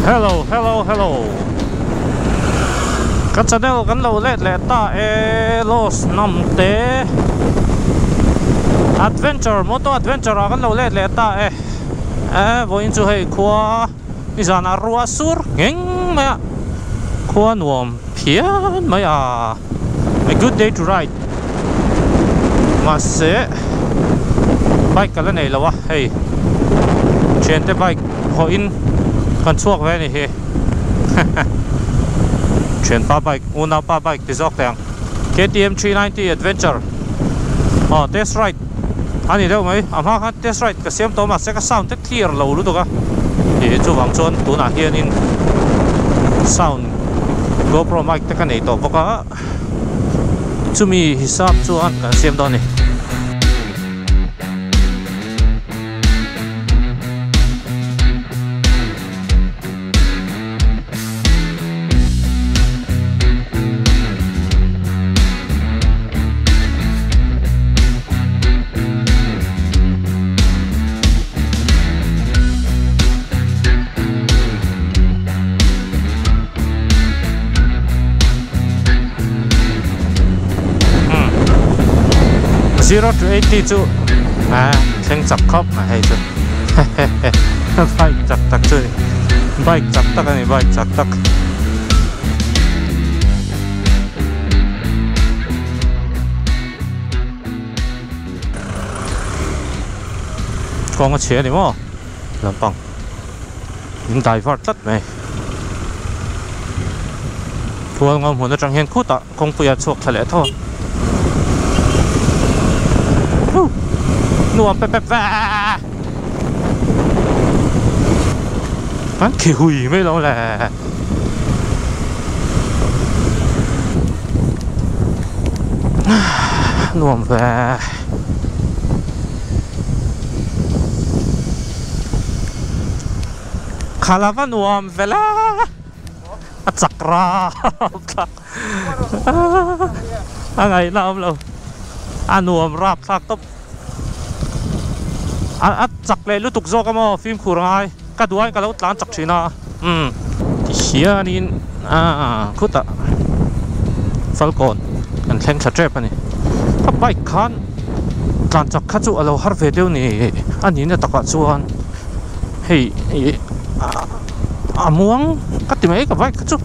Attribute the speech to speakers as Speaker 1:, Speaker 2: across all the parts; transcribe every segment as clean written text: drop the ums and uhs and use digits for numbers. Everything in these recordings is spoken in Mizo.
Speaker 1: Hello hello hello Ka channel kan lo let leh ta e Los Nam te Adventure Moto Adventure ah kan lo let leh ta e e vawiin chu hei khua nizanah ruah sur ngheng mai a khua nuam phian mai a a good day to ride mahse bike ka la nei lo a hei thiante bike hawhin kan chhuak ve a ni hi thianpa bike unaupa bike ti zawk teh ang KTM 390 adventure aw test ride a ni deuh mai a hma khan test ride ka siam tawh mahse ka sound te clear lo lutuk a ih chuvang chuan tunah hianin sound GoPro mic te ka nei tawh bawk a. Chumi hisap chuan kan siam dawn a ni. 0 to 80 chu a thleng chak khawp mai hei chu bike chak tak chu ni bike chak tak a ni bike chak tak. Kawng a chhe a ni maw lampang. In divert tlat mai. Khual ngam hmun atang hian khutah kawngpui a chhuak thla leh tho a. Nuam pep pep ve. An khi hui mai lo le. Nuam ve. Kha la va nuam vel a a chak rap thlak a ngaihna awm lo a nuam rap thlak tawp a chak leh lutuk zawk a maw fimkhur a ngai ka duh aiin ka lo tlan chak thin a umm tihianin ah khutah falkawn kan thleng thla tep a ni ka bike khan. Tlan chak kha chu a lo har ve deuh ni a nihna takah chuan hei ih a muang ka ti mai ka bike kha chu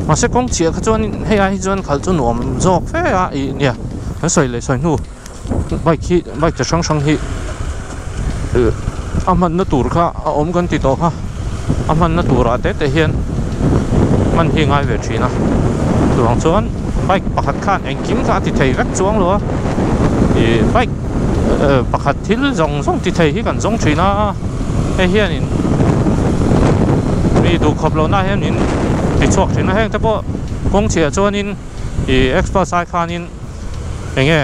Speaker 1: mahse kawng chhiah kha chuan hei ai hi chuan khalh chu nuam zawk fe a ih nia kan sawi leh sawi hnu bike hi bike chi hrang hrang hi ih a hmanna tur kha a awm kan ti tawh kha a hmanna turah te te hian hman hi a ngai ve thin a chuvang chuan bike pakhat khan engkim kha a ti thei vek chuang lo a ih bike pakhat thil zawng zawng ti thei hi kan zawng thin a hei hianin mi duhkhawp lohna hian min ti chhuak thin a heng te pawh kawng chhiah chuanin ih express ai khanin eng nge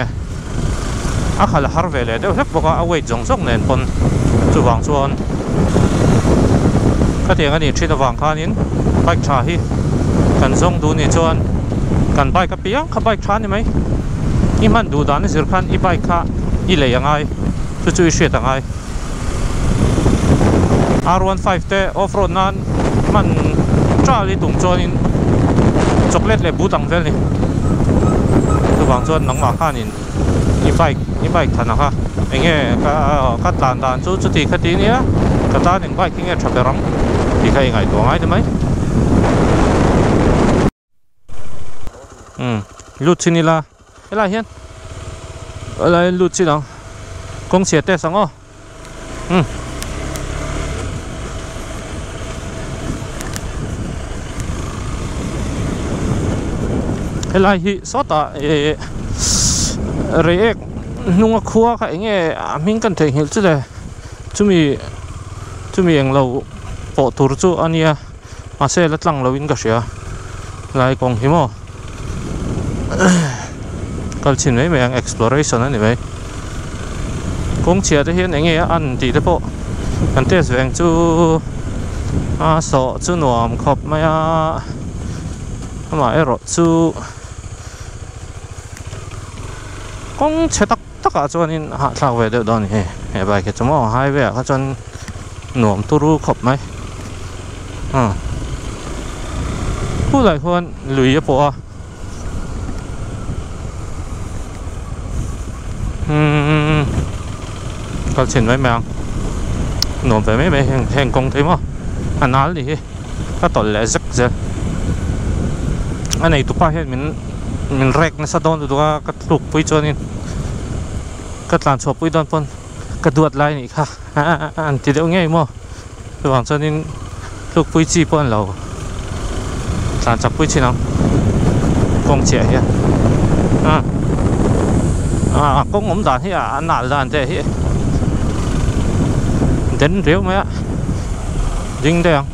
Speaker 1: a khalh har ve leh deuh hlek bawk a a weight zawng zawng nen pawn chuvang chuan khatiang a nih thin avang khanin bike tha hi kan zawng duh nih chuan kan bike apiang kha bike tha a ni mai i hman duh dan a zir khan i bike kha i lei a ngai chu chu i hriat a ngai R one five te off road nan hman ṭal i tum chuanin chocolate leh but ang vel a ni chuvang chuan nangmah khanin i bike i bike than ang a eng nge ka ka tlan dan chu chuti kha ti nia ka tan eng bike hi nge tha ber ang tih kha i ngaihtuah ngai ta mai. Umm lut chin ila helai hian helai hian lut chin ang kawng chhia test ang aw umm helai hi sawtah ih reiek hnunga khua kha eng nge a hming kan theihnghilh chu le chumi chumi englo pawh tur chu a nia. Mahse la tlang loin ka hria lai kawng hi maw kal chhin mai mai ang exploration a ni mai kawng chhia te hian eng nge a an tih te pawh kan test ve ang chu a sawh chu nuam khawp mai a amah erawh chu kawng chhe tak takah chuanin hahthlak ve deuh dawn a ni hei he bike hi chu maw highway ah kha chuan nuam turu khawp mai. Ah khulai khuan lui a pawh a umm kal chhin mai mai ang nuam ve mai mai heng heng kawng te hi maw a nal ni hi ka tawlh leh zek zel a nei tupa hian min min rek nasa dawn lutuk a ka tluk pui chuanin ka tlan chhuah pui dawn pawn ka duat lai anih kha an ti deuh ngei maw chuvang chuanin tluk pui chi pawh an lo tlan chak pui thin ang kawng chiah hian a kawng awm dan hi a nal dan te hi den riau mai a ding daih ang.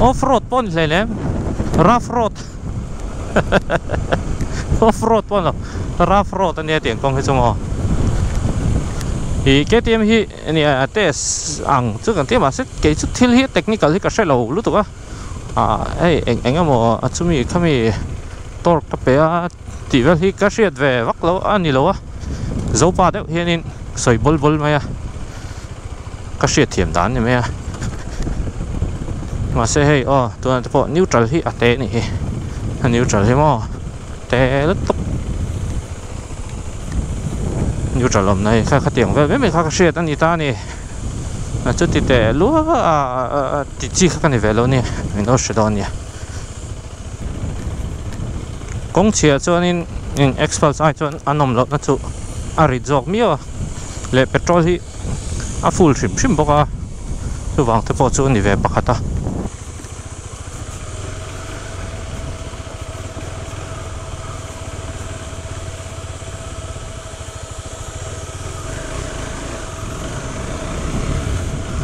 Speaker 1: Off road pawh a ni hleinem rough road off road pawh a ni lo rough road a nia tiang kawng hi chu maw ih K T M hi nia test ang chu kan ti a mahse kei chu thil hi technical hi ka hre lo lutuk a ah hei eng eng emaw a chumi khami torque ka pe a tih vel hi ka hriat ve vak lo a ni lo a zopa deuh hianin sawi bawl bawl mai a ka hriat thiam dan ni mai a mahse hei aw tunah te pawh neutral hi a te anih hi a neutral hi maw te lutuk neutral awmna hi kha khatiang vel mai mai kha ka hriat a ni ta a ni a chuti teh lua a ti chi kha ka ni ve lo a ni min lo hre dawn a nia. Kawng chhiah chuanin eng exhaust ai chuan a nawm lohna chu a rit zawk miau a leh petrol hi a full hrim hrim bawk a chuvang te pawh chu a ni ve pakhat a.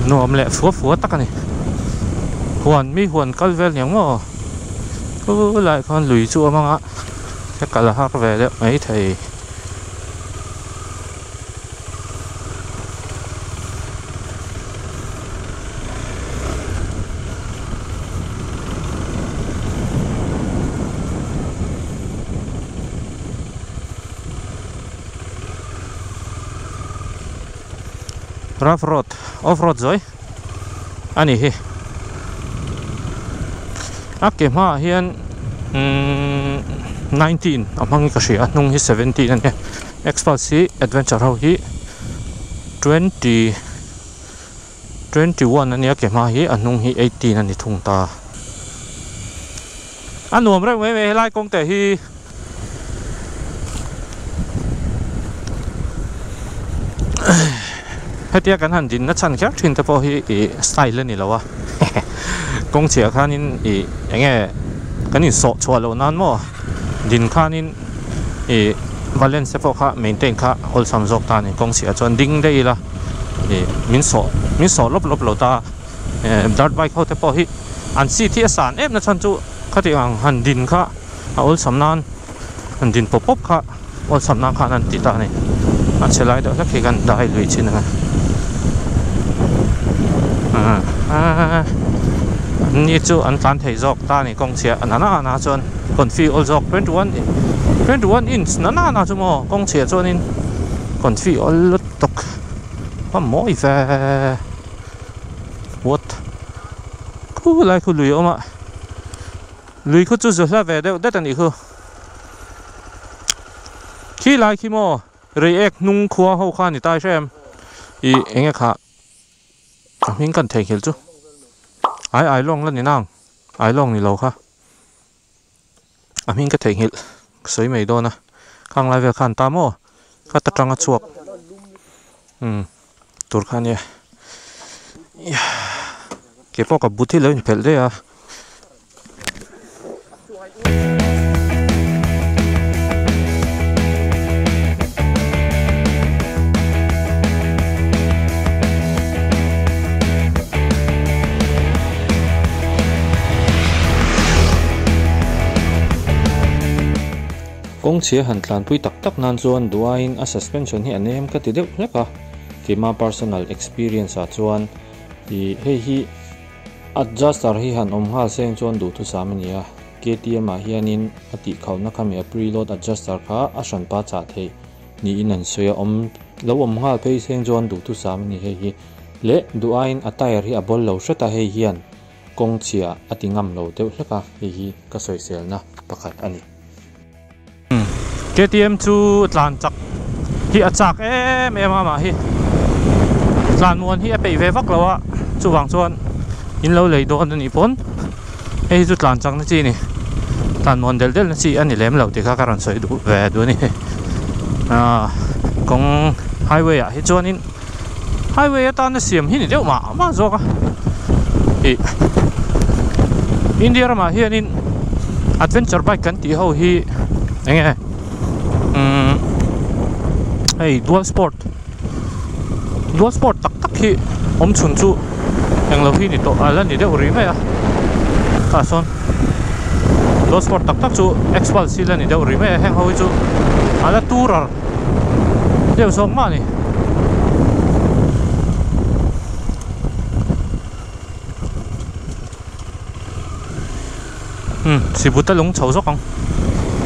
Speaker 1: Nuam leh fua fua tak a ni huan mi huan kal vel niang maw chu lai khan lui chu a hmang a ka kal har ve deuh mai thei. Rough road off road zawi a ni hi a ke hmaah hian umm 19 a hmang hi ka hria a hnung hi 17 a nia xpulse hi adventure ho hi 20 21 a nia ke hma hi a hnung hi 18 a ni thung ta a nuam reuh mai mai helai kawng te hi. Hetia kan han dinna chhan kher thin te pawh hi ih style a ni lo a kawng chhiah khanin ih eng nge kan insawh chhuah loh nan maw din khanin ih balance te pawh kha maintain kha awlsam zawk ta a ni kawng chhiah chuan ding daih ila ih min sawh min sawh lawp lawp lo ta dirt bike ho te pawh hi an seat hi a san em na chhan chu khatiang ang han din kha. A awlsam nan an din pawp pawp kha awlsam nan khan an ti ta a ni a chhe lai deuh hlek hi kan dai lui chin ang a ni chu an tlan thei zawk ta a ni kawng chhia a nana na chuan confi awl zawk 21 21 inch nana na chu maw kawng chhia chuanin confi awl lutuk a mawi ve what khulai khu lui a awm a. Lui khu chu zu hla ve deuh det a nih khu. Khi lai khi maw Reiek hnung khua ho kha a ni ta i hre em? Ih eng nge kha a hming kan theihnghilh chu. Ai ai lawng la ni nang ai lawng ni lo kha a hming ka theihnghilh ka sawi mai dawn a khang lai vel khan ta maw ka ta tanga chhuak umm tur kha a nia keipawh ka but hi lo inphelh daih a. Kawngchhia han tlanpui tak tak nan chuan duaiin a suspension hi a nem ka ti deuh hlek a, keima personal experience ah chuan ih hei hi Adjuster hi han awm nghal seng chuan duhthusam a ni a, KTM ah hianin a tihkhauhna khami a preload adjuster kha a hranpa chah theih. Niin an sawi a awm lo awm nghal phei seng chuan duhthusam a ni hei hi leh duh aiin a tyre hi a bawl lo hret a hei hian kawng chhia a ti ngam lo deuh hlek a hei hi ka sawiselna pakhat a ni. Ktm chu tlan chak hi a chak em em a mah hi tlan muan hi a peih ve vak lo a chuvang chuan in lo lei dawn a nih pawn hei hi chu tlan chak na chi a ni tlan muan delh delh na chi a ni lem lo tih kha ka rawn sawi duh ve duh a ni ah kawng highway ah hi chuanin highway atana siam hi ni deuh mah mah zawk a ih India ramah hianin adventure bike kan tih ho hi eng nge umm hei dual sport dual sport tak tak hi awm chhun chu englo hi ni tawh a la ni deuh rih mai a tah sawn dual sport tak tak chu xpulse hi la ni deuh rih mai a heng ho hi chu a la tourer deuh zawk mah a ni. Umm Sibuta lung chho zawk ang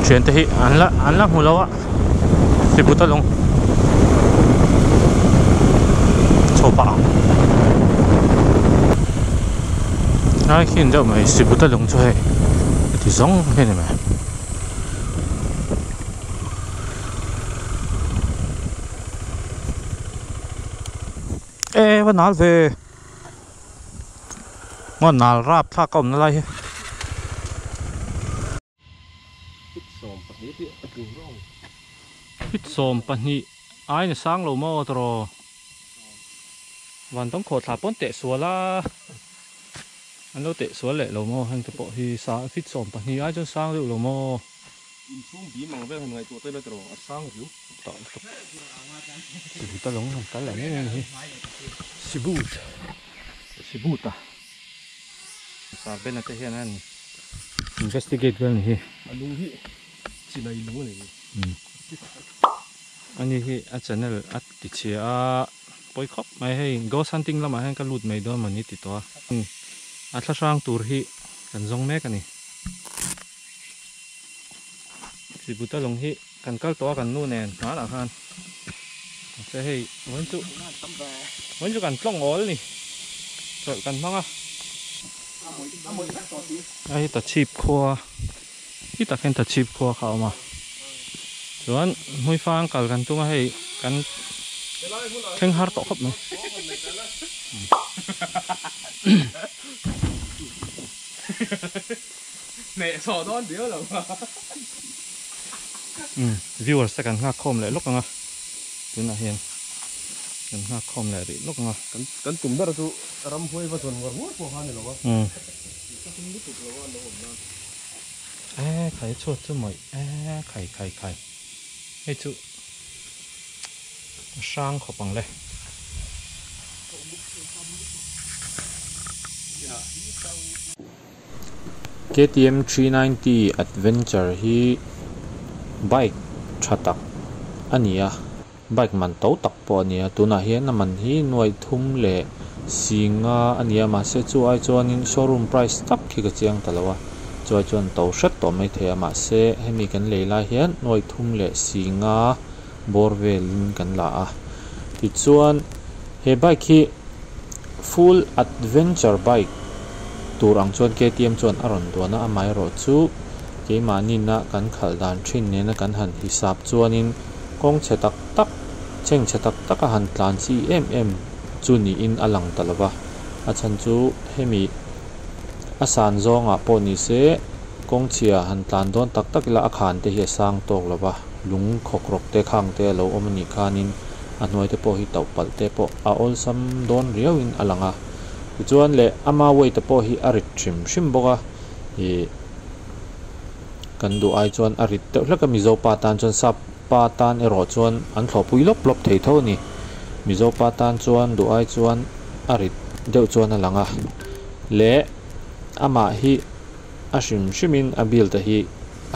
Speaker 1: thiante hi an la an la hmu lo a Sibuta lung chho pah ang lai khi deuh mai Sibuta lung chu hei heti zawng hi a ni mai. E va nal ve maw nal rap thlak a awmna lai hi. Fit 12 aiin a sang lo maw tawraw van tawng khawh thla pawn teh sual a an lo teh sual leh lo maw heng te pawh hi fit 12 ai chuan sang deuh lo maw.
Speaker 2: Inchhung bim ang vel han ngaihtuah ta ila tawraw a sang riau.
Speaker 1: Tah lutuk Sibut a lawng han kal leh ngei ngei hi Sibut Sibut a Sarbena te hian an investigate vel ni hi.
Speaker 2: A lung hi chinai lung a ni.
Speaker 1: Ani hi a channel a ti chhia a pawi khawp mai hei ghost hunting lamah hian ka lut mai dawn mawni ti tawh a a thla hrang tur hi kan zawng mek a ni. Sibuta lung hi kan kal tawh a kan nu nen hmanah khan mahse hei vawiin chu vawiin chu kan tlawng awl a ni chawlh kan hmang a a hi tachhip khua hi tak hian tachhip khua kha a awm a chuan hmuifang kal kan tum a hei kan thleng har tawh khawp mai. Umm viewers te kan nghak khawm leh lawk ang a tunah hian kan nghak khawm leh rih lawk ang a.
Speaker 2: Kan tum ber chu ramhuai va zawn nguar nguar pawh kha a ni lo a.
Speaker 1: Umm.
Speaker 2: Ka tum lutuk lo a an lo awm nan.
Speaker 1: E khai chhuat chu mawih e khai khai khai hei chu a hrang khawp ang le. KTM 390 Adventure hi bike tha tak a ni a, bike man to tak pawh a ni a, tunah hian a man hi nuai thum leh si nga a ni a, mahse chu ai chuanin showroom price tak hi ka chiang ta lo a, chu ai chuan to hret tawh mai thei a, mahse hemi kan lei lai hian nuai thum leh si nga bawr velin kan la a, tichuan he bike hi. Full adventure bike tur ang chuan KTM chuan a rawn duan a, amaherawh chu keimahni-na kan khalh dan thin nena kan han hisap chuanin kawng chhe tak tak, chheng chhe tak taka han tlan chi em em chu niin a lang ta lova. A chhan chu hemi a san zawngah pawh ni se kawng chhia han tlan dawn tak tak ila a khan te hi a sang tawk lova, lung khawkrawk te khang te a lo awm a nih khanin a hnuai te pawh hi tauh palh te pawh a awlsam dawn riau in a lang a tichuan leh ama weight a pawh hi a rit hrim hrim bawk a ih kan duh ai chuan a rit deuh hlek a mizo pa tan chuan sap pa tan erawh chuan an thlawhpui lawp lawp thei tho a ni mizo pa tan chuan duh ai chuan a rit deuh chuan a lang a leh amah hi a hrim hrim in a build a hi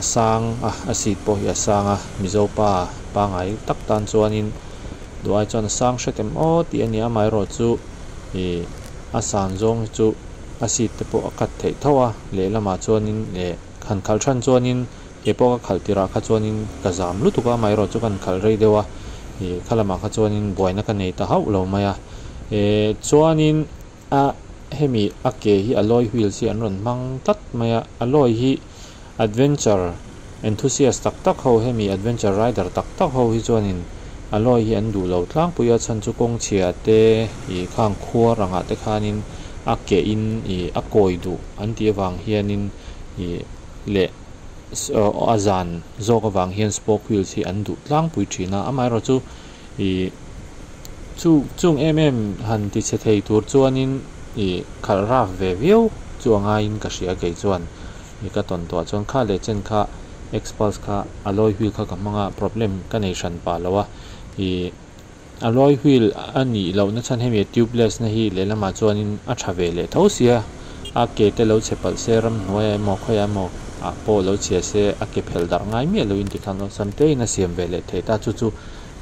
Speaker 1: a sang a a seat pawh hi a sang a mizo pa pangai tak tan chuanin duh ai chuan a sang hret em aw tih a ni a amaherawhchu ih a san zawng hi chu a seat te pawh a cut theih tho a lehlamah chuanin leh han khalh than chuanin Keipawh ka khalh tirah kha chuanin ka zam lutuk a, amaherawhchu kan khalh rei deuh a, ih kha lamah kha chuanin buaina ka nei ta hauh lo mai a. Eh chuanin a hemi a ke hi alloy wheels hi an rawn hmang tlat mai a, alloy hi adventure enthusiast tak tak ho hemi adventure rider tak tak ho hi chuanin alloy hi an duh lo tlangpui a, chhan chu kawng chhia te ih khang khuar angah te khanin a ke in ih a kawi duh an tih avang hianin ih leh a zan zawk avang hian spoke wheels hi an duh tlangpui thin a, amaherawhchu ih chu chung em em han ti chhe thei tur chuanin ih khalh raf ve viau chu a ngaiin ka hria kei chuan ih ka tawn tawh ah chuan kha leh chen kha xpulse kha alloy wheel kha ka hmang a problem ka nei hran pah lo a ih alloy wheel a nih loh na chhan hemi tubeless na hi lehlamah chuanin a tha ve leh tho sia a ke te lo chhe palh se ramhnuaiah emaw khawiah emaw ah pawh lo chhia se a ke phelh darh ngai miah loin tikhan awlsam te in a siam ve leh thei ta chu chu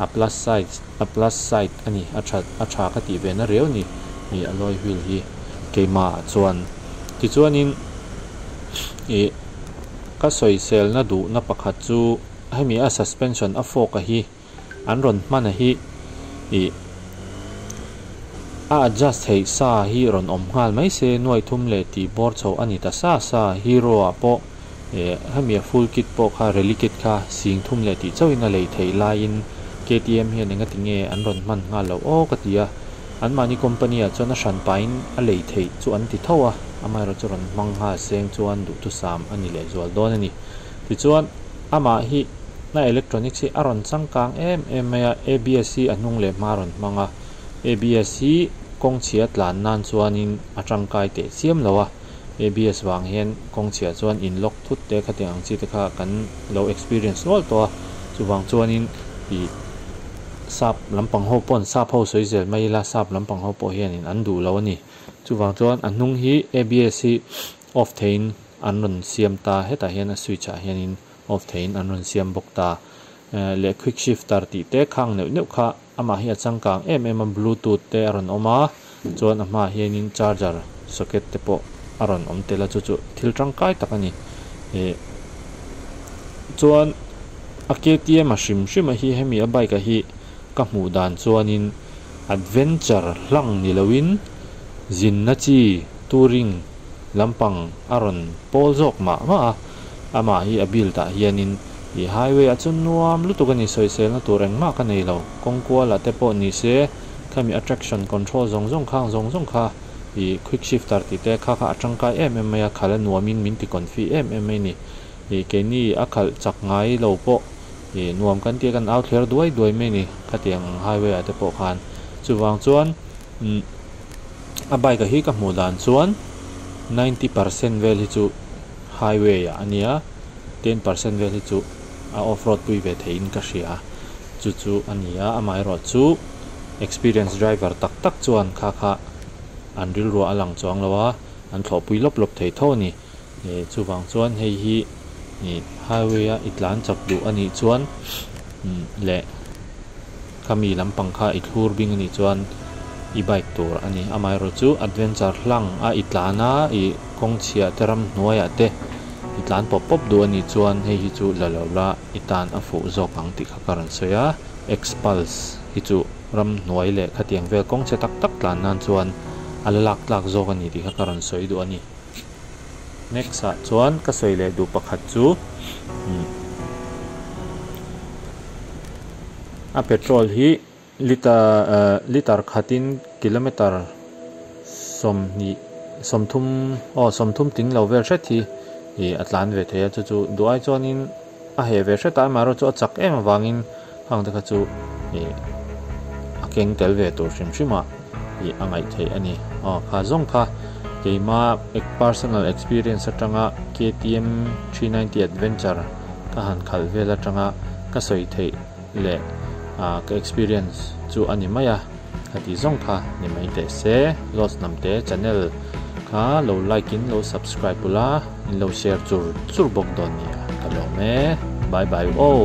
Speaker 1: a plus side a plus side a ni a tha a tha ka tih ve na riau a ni ih alloy wheel hi keimah ah chuan tichuanin ih ka sawiselna duhna pakhat chu hemi a suspension a fork a hi. An rawn hman a hi ih a adjust theih sa hi rawn awm nghal mai se nuai thum leh tih bawr chho a ni ta sa sa hero ah pawh eh hemi a full kit pawh kha rally kit kha sing thum leh tih chauhin a lei theih laiin KTM hian engati nge an rawn hman nghal loh aw ka ti a anmahni company ah chuan a hran pahin a lei theih chu an ti tho a amaherawhchu rawn hmang nghal seng chuan duhthusam a ni lehzual dawn a ni tichuan amah hi. Na electronics hi a rawn changkang em em mai a, ABS hi a hnung leh hma a rawn hmang a, ABS hi kawng chhia tlan nan chuanin a tangkai teh chiam lo a, ABS vang hian kawng chhia chuan in lock thut te khatiang ang chi te kha kan lo experience nual tawh a, chuvang chuanin ih sap lampang ho pawn sap ho sawi zel mai ila sap lampang ho pawh hianin an duh lo a ni, chuvang chuan a hnung hi ABS hi off theiin an rawn siam ta hetah hian a switch ah hianin. Off theiin an rawn siam bawk ta. Leh quick shifter tih te khang neuh neuh kha amah hi a changkang em em a, bluetooth te a rawn awm a, chuan a hmaah hianin charger socket te pawh a rawn awm tel a, chu chu thil tangkai tak a ni. Ih chuan a KTM a hrim hrim a hi hemi a bike a hi ka hmuh dan chuanin adventure hlang ni loin zinna chi touring lampang a rawn pawl zawk mah mah a. Amah hi a build ah hianin ih highway ah chuan nuam lutuk a ni sawiselna tur engmah ka nei lo. Kawng kual ah te pawh ni se khami attraction control zawng zawng khang zawng zawng kha ih quick shifter tih te kha kha a tangkai em em mai a, khalh a nuamin min ti confi em em mai a ni. Ih keini a khalh chak ngai lo pawh ih nuam kan tia kan au thler duai duai mai a ni khatiang ang highway ah te pawh khan. Chuvang chuan umm a bike ah hi ka hmuh dan chuan 90% vel hi chu. Highway ah a nia, 10% vel hi chu a off road pui ve theihin ka hria, chu chu a ni a, amaherawh chu experience driver tak tak chuan kha kha an rilruah a lang chuang lo a, an thlawhpui lawp lawp thei tho a ni, eh chuvang chuan hei hi ih highway a i tlan chak duh a nih chuan leh khami lampang kha i thlur bing a nih chuan i bike tur a ni, amaherawh chu adventure hlang a i tlan a ih. Kawng chhiah te ram hnuaiah te i tlan pawp pawp duh a nih chuan hei hi chu la lo la i tan a fuh zawk ang tih kha ka rawn sawi a, Xpulse hi chu ram hnuai leh khatiang vel kawng chhe tak tak tlan nan chuan a la lak tlak zawk a ni tih kha ka rawn sawi duh a ni. Next ah chuan ka sawi leh duh pakhat chu a petrol hi Liter liter khatin kilometer 20 30 aw 30 tling lo vel hret hi ih a tlan ve thei a chu chu duh ai chuanin a heh ve hret a amaherawh chu a chak em avangin hang te kha chu ih a keng tel ve tur hrim hrim a ih a ngaih theih a ni aw kha zawng kha keima personal experience atanga KTM 390 Adventure ka han khalh vel atanga ka sawi theih. Leh ka experience chu a ni mai a, ka tih zawng kha ni mai teh se. Lost Hnamte channel kha lo like in lo subscribe ula, in lo share chur chur bawk dawn nia. Ka lawm e. Bye bye aw.